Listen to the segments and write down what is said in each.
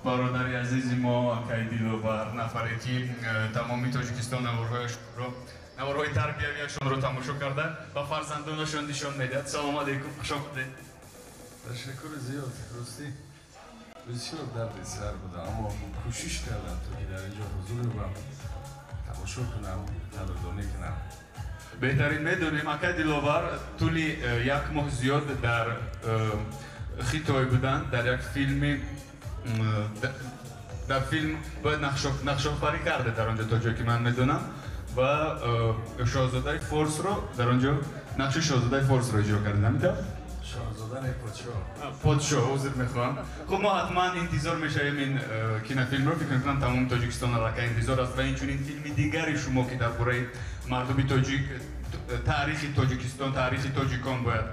Бародари азизи мо акай Диловар, нафаре ки тамоми Тоҷикистон наворҳои тарбиявиашонро тамошо карда ва фарзандонашон нишон медиҳад. Салому алейкум, хуш омадед. Ташаккури зиёд. Ростӣ бисёр дарди сар буда, аммо кӯшиш кардам, то ки дар ин ҷо ҳузур ёбам, тамошо кунам, қадрдонӣ кунам. Беҳтарин. Медонем, акай Диловар тӯли як моҳ зиёд дар Хитой буданд, дар як филми дар филм бояд нақшофарӣ карда дар он ҷо, то ҷое ки ман медонам, ва шоҳзодаи форсро дар он ҷо, нақши шоҳзодаи форсро иҷро карда, намедонам. Шоҳзода не, подшоҳ. Подшоҳ, узр мехоҳам. Хуб, мо ҳатман интизор мешавем ин кинофилмро. Фикр мекунам, тамоми Тоҷикистон аллакай интизор аст ва инчунин филми дигари шумо, ки дар бораи мардуми тоҷик, таърихи Тоҷикистон, таърихи тоҷикон бояд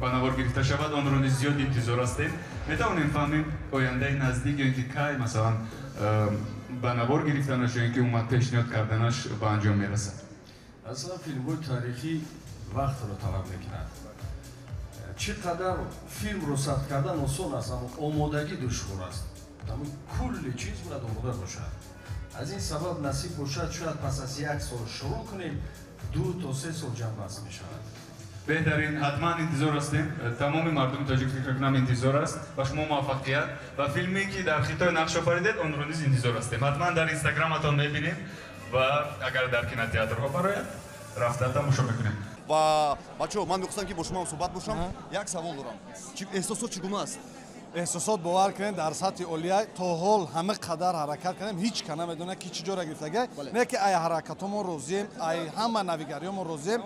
ба навор гирифта шавад, онро низ зиёд интизор ҳастем. Метавонем фаҳмем, ояндаи наздик ё ин ки кай, масалан, ба навор гирифтанаш ё ин ки умуман пешниҳод карданаш ба анҷом мерасад? Аслан филмҳои таърихӣ вақтро талаб мекунад. Чӣ қадар филмро сабт кардан осон аст, аммо омодагӣ душвор аст. Тамоми кулли чиз бояд омода бошад. Аз ин сабаб, насиб бошад, шояд пас аз як сол шурӯъ кунем, 2 то 3 сол ҷамъбаст мешавад. Беҳтарин, ҳатман интизор ҳастем. Тамоми мардуми тоҷик, фикр мекунам, интизор аст. Ба шумо муваффақият ва филме ки дар Хитой нақш офаридед, онро низ интизор ҳастем. Ҳатман дар инстаграматон мебинем ва агар дар кинотеатрҳо барояд, рафта тамошо мекунем. Ва бачаҳо, ман мехостам, ки бо шумо ҳам суҳбат бошам. Як савол дорам: эҳсосот чӣ гуна аст? Эҳсосот, бовар кунед, дар сатҳи олия. То ҳол ҳама қадар ҳаракат кардем, ҳеҷ ка намедонад, ки чӣ ҷора гирифтага. Не ки ай ҳаракатҳомо розием, ай ҳама навигариёмо розием.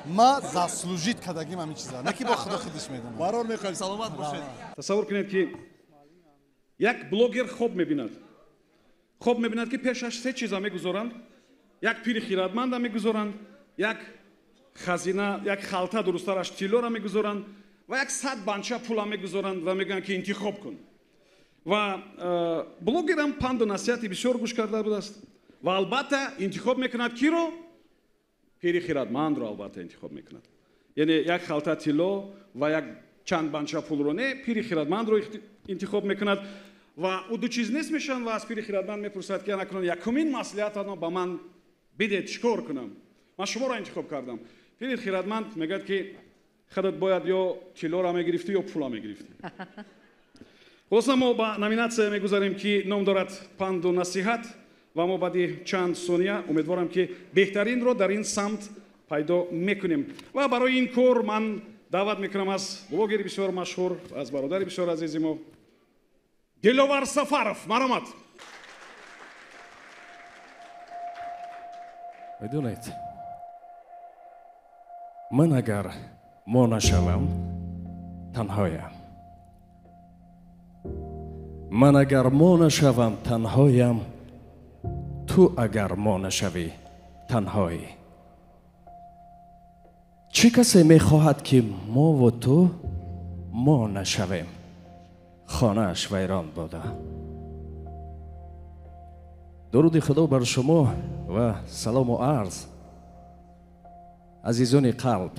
Ма заслужить кардагим ҳамин чиза, не ки бо худо худиш медонам. Барор мехоҳем, саломат бошед. Тасаввур кунед, ки як блогер хоб мебинад. Хоб мебинад, ки пешаш се чиза мегузоранд: як пири хирадманда мегузоранд, як хазина, як халта, дурусттараш тиллоро мегузоранд ва як 100 банча пула мегузоранд ва мегӯянд, ки интихоб кун. Ва блогерам панду насиҳати бисёр гӯш карда будааст ва албатта интихоб мекунад. Киро? Пири хирадмандро албатта интихоб мекунад. Яъне як халта тилло ва як чанд банча пулро не, пири хирадмандро интихоб мекунад. Ва ӯ ду чиз нест мешаванд ва аз пири хирадманд мепурсад, ки анакунон якумин маслиҳататон ба ман бидед, чӣ кор кунам, ман шуморо интихоб кардам. Пири хирадманд мегӯяд, ки худат бояд ё тиллоро мегирифтӣ, ё пула мегирифтӣ. Хулоса, мо ба номинатсия мегузарем, ки ном дорад «Панду насиҳат», ва мо баъди чанд сония, умедворам, ки беҳтаринро дар ин самт пайдо мекунем. Ва барои ин кор ман даъват мекунам аз блогери бисёр машҳур, аз бародари бисёр азизи мо Диловар Сафаров. Марҳамат. Медонед, ман агар мо нашавам, танҳоям. Ман агар мо нашавам, танҳоям. Ту агар мо нашавӣ, танҳоӣ. Чӣ касе мехоҳад, ки мову ту мо нашавем, хонааш вайрон буда. Дуруди худо бар шумо ва салому арз, азизони қалб.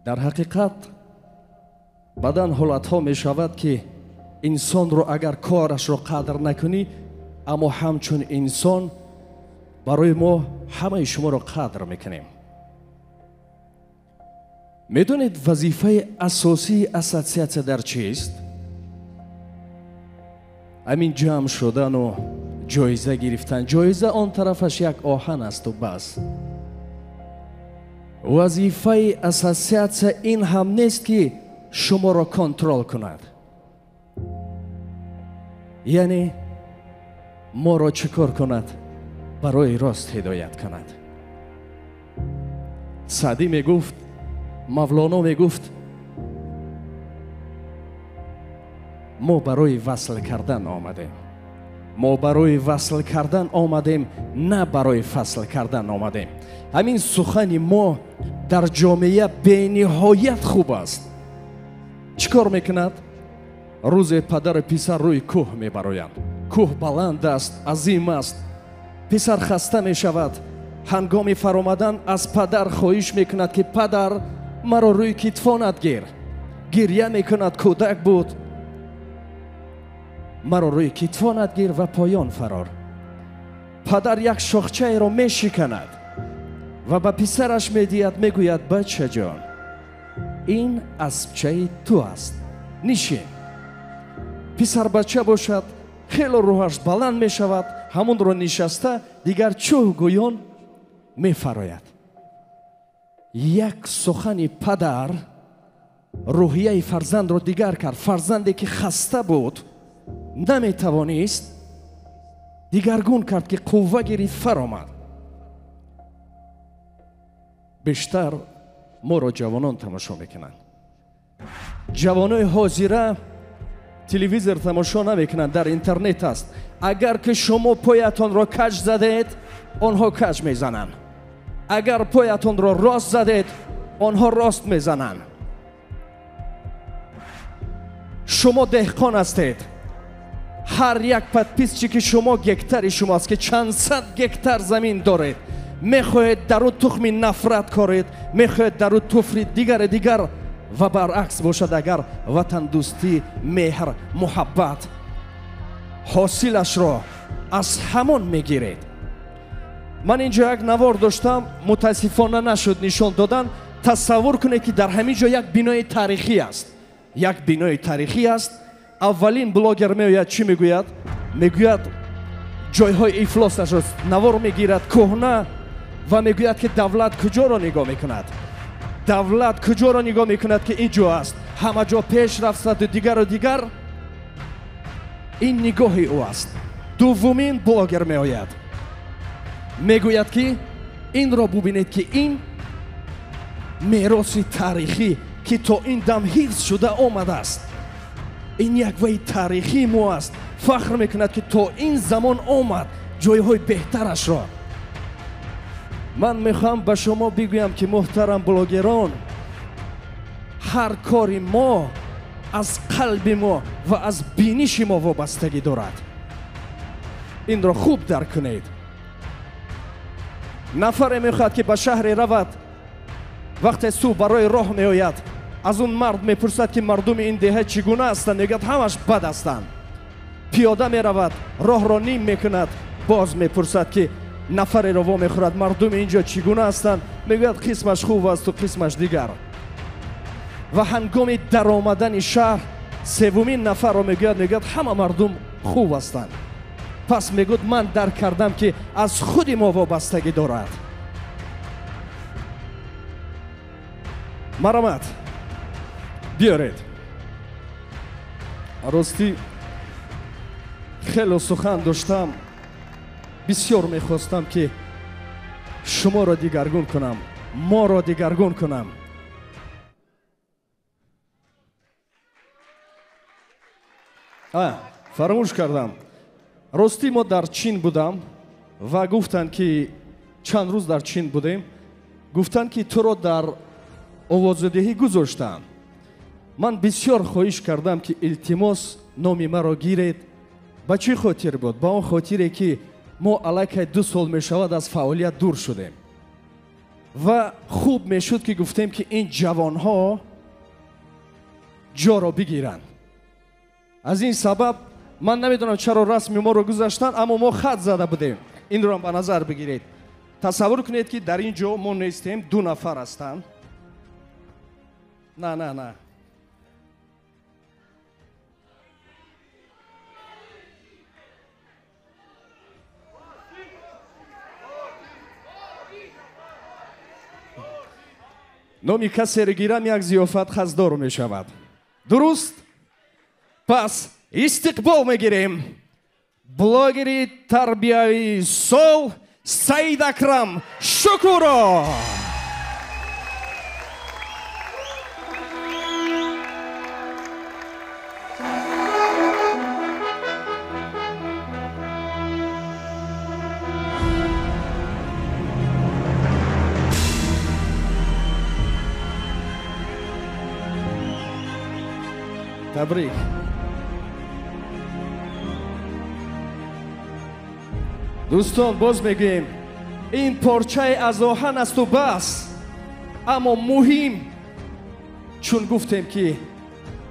Дар ҳақиқат, баъдан ҳолатҳо мешавад, ки инсонро агар корашро қадр накунӣ, аммо ҳамчун инсон барои мо ҳамаи шуморо қадр мекунем. Медонед, вазифаи асосии ассотсиатсия дар чист? Ҳамин ҷамъ шудану ҷоиза гирифтан, ҷоиза он тарафаш як оҳан асту бас. Вазифаи ассотсиатсия ин ҳам нест, ки шуморо контрол кунад. Яъне моро чӣ кор кунад? Барои рост ҳидоят кунад. Саъдӣ мегуфт, Мавлоно мегуфт: «Мо барои васл кардан омадем, мо барои васл кардан омадем, на барои фасл кардан омадем». Ҳамин сухани мо дар ҷомеа бениҳоят хуб аст. Чӣ кор мекунад? Рӯзе падару писар рӯи кӯҳ мебароянд. Кӯҳ баланд аст, азим аст. Писар хаста мешавад. Ҳангоми фаромадан аз падар хоҳиш мекунад, ки падар, маро рӯи китфонат гир. Гирья мекунад, кӯдак буд. Маро рӯи китфонат гир ва поён фарор. Падар як шохчаеро мешиканад ва ба писараш медиҳад, мегӯяд: бачаҷон, ин аспчаи ту аст, нишин. Писарбача бошад, хело рӯҳаш баланд мешавад, ҳамонро нишаста дигар чӯҳ гӯён мефарояд. Як сухани падар рӯҳияи фарзандро дигар кард. Фарзанде ки хаста буд, наметавонист, дигаргун кард, ки қувва гирифт, фаромад. Бештар моро ҷавонон тамошо мекунанд. Ҷавонои ҳозира телевизор тамошо намекунанд, дар интернет аст. Агар ки шумо поятонро каҷ задед, онҳо каҷ мезананд. Агар поятонро рост задед, онҳо рост мезананд. Шумо деҳқон ҳастед. Ҳар як подписчики шумо гектари шумоаст, ки чанд сад гектар замин доред. Мехоҳед дар ӯ тухми нафрат коред, мехоҳед дар ӯ туфри дигаре дигар, ва баръакс бошад, агар ватандӯстӣ, меҳр, муҳаббат ҳосилашро аз ҳамон мегиред. Ман инҷо як навор доштам, мутаассифона нашуд нишон додан. Тасаввур кунед, ки дар ҳамин ҷо як бинои таърихӣ аст. Як бинои таърихӣ аст. Аввалин блогер меояд, чӣ мегӯяд? Мегӯяд ҷойҳои ифлосашро навор мегирад, кӯҳна, ва мегӯяд, ки давлат куҷоро нигоҳ мекунад? Давлат куҷоро нигоҳ мекунад, ки ин ҷо аст? Ҳама ҷо пеш рафтаду дигару дигар. Ин нигоҳи ӯ аст. Дуввумин блогер меояд, мегӯяд, ки инро бубинед, ки ин мероси таърихӣ, ки то ин дам ҳифз шуда омадааст, ин як ваи таърихии мо аст. Фахр мекунад, ки то ин замон омад, ҷойҳои беҳтарашро. Ман мехоҳам ба шумо бигӯям, ки муҳтарам блогерон, ҳар кори мо аз қалби мо ва аз биниши мо вобастагӣ дорад. Инро хуб дарк кунед. Нафаре мехоҳад, ки ба шаҳре равад. Вақте субҳ барои роҳ меояд, аз он мард мепурсад, ки мардуми ин деҳа чӣ гуна ҳастанд? Мегӯяд, ҳамаш бад ҳастанд. Пиёда меравад, роҳро ним мекунад, боз мепурсад, ки нафареро во мехӯрад, мардуми ин ҷо чӣ гуна ҳастанд? Мегӯяд, қисмаш хуб асту қисмаш дигар. Ва ҳангоми даромадани шаҳр севумин нафарро мегӯяд, мегӯяд, ҳама мардум хуб ҳастанд. Пас мегӯяд, ман дарк кардам, ки аз худи мо вобастагӣ дорад. Марамат биёред. Ростӣ хело сухан доштам, бисёр мехостам, ки шуморо дигаргун кунам, моро дигаргун кунам. Фаромӯш кардам. Ростӣ мо дар Чин будам ва гуфтанд, ки чанд рӯз дар Чин будем, гуфтанд, ки туро дар овозодиҳӣ гузоштанд. Ман бисёр хоҳиш кардам, ки илтимос, номи маро гиред. Ба чӣ хотир буд? Ба он хотире, ки мо аллакай 2 сол мешавад аз фаъолият дур шудем ва хуб мешуд, ки гуфтем, ки ин ҷавонҳо ҷоро бигиранд. Аз ин сабаб ман намедонам чаро расми моро гузаштанд, аммо мо хат зада будем. Инро ба назар бигиред. Тасаввур кунед, ки дар ин ҷо мо нестем, 2 нафар ҳастанд. На, на, на. Номи касеро гирам, як зиёфат хаздор мешавад. Дуруст? Пас истиқбол мегирем блогери тарбиявии сол Саид Акрам Шукуров. Табрик. Дӯстон, боз мегӯем, ин порчае аз оҳан асту бас, аммо муҳим, чун гуфтем, ки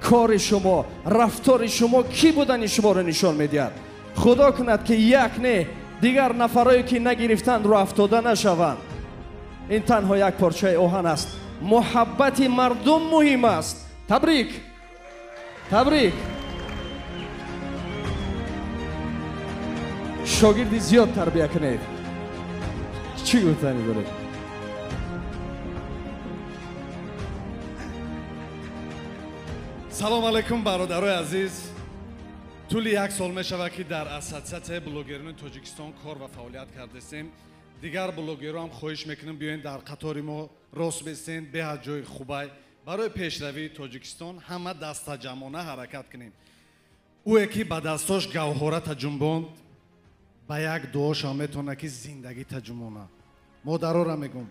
Кори шумо, рафтори шумо, кӣ будани шуморо нишон медиҳад. Худо кунад, ки як не, дигар нафарое ки нагирифтанд, рӯ афтода нашаванд. Ин танҳо як порчаи оҳан аст. Муҳаббати мардум муҳим аст. Табрик, табрик. Шогирди зиёд тарбия кунед. Чӣ гуфтанӣ доред? Салом алейкум, бародарои азиз. Тӯли як сол мешавад, ки дар Ассотсиатсияи блогерони Тоҷикистон кор ва фаъолият кардастем. Дигар блогероам хоҳиш мекунем, биёен дар қатори мо рост бестен, беҳад ҷои хубай. Барои пешравии Тоҷикистон ҳама дастаҷамъона ҳаракат кунем. Ӯе ки ба дастош гавҳора таҷунбонд, ба як дуошам метавонад, ки зиндагӣ таҷумона. Модарора мегӯм,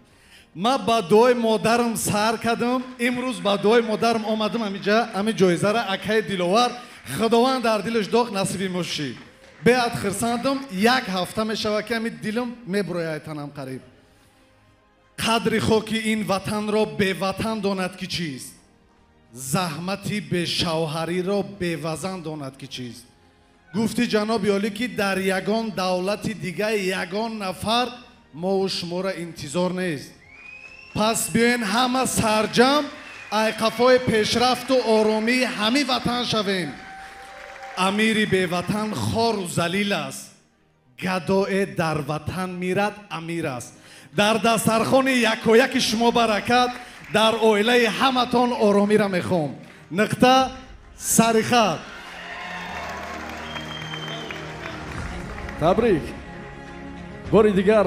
ман ба дуои модарам сар кардам, имрӯз ба дуои модарам омадам ҳамиҷа, ҳами ҷоизара акаи Диловар, Худованд дар дилаш доғ насиби мо шид. Беҳад хирсандам, як ҳафта мешавад, ки ҳами дилам мебурояд танам қариб. Қадри хоки ин ватанро беватан донад ки чист, заҳмати бешавҳариро бевазан донад ки чист. Гуфти ҷаноби олӣ, ки дар ягон давлати дига ягон нафар мову шуморо интизор нест. Пас биёен ҳама сарҷам айқафои пешрафту оромии ҳамин ватан шавем. Амири беватан хору залил аст, гадое дар ватан мирад амир аст. Дар дастархони якояки шумо баракат, дар оилаи ҳаматон оромиро мехоҳам. Нуқта сари хат. Табрик. Бори дигар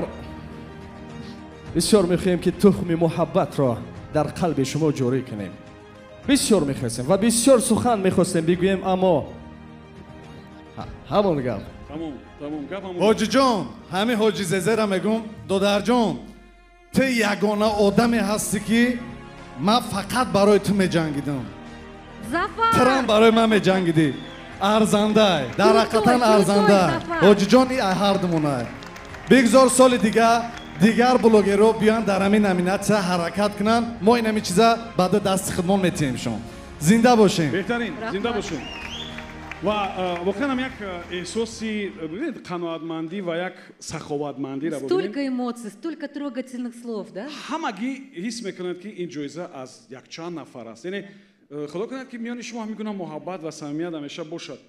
бисёр мехоҳем, ки тухми муҳаббатро дар қалби шумо ҷорӣ кунем. Бисёр мехостем ва бисёр сухан мехостем бигӯем, аммо ҳамон гап. Ҳоҷиҷон, ҳамин ҳоҷи Зезера мегӯм, додарҷон, ту ягона одаме ҳастӣ, ки ман фақат барои ту меҷангидам. Турам барои ман меҷангидӣ. Арзандай, дар ҳақиқатан арзандай. Ҳоҷиҷон, и ҳардумонай. Бигзор соли дигар блогерҳо биёянд дар ҳамин номинатсия ҳаракат кунанд. Мо ин ҳамин чиза баъда дасти худмон метиҳемшон. Зинда бошем. Беҳтарин, зинда бошем. Ва воқеан ҳам як эҳсоси қаноатмандӣ ва як саховатмандиро бубинед. Столько эмоций, столько трогательных слов, да? Ҳамагӣ ҳис мекунанд, ки ин ҷоиза аз якчанд нафар аст. Яъне Худо кунад, ки миёни шумо ҳамин гуна муҳаббат ва самимият ҳамеша бошад.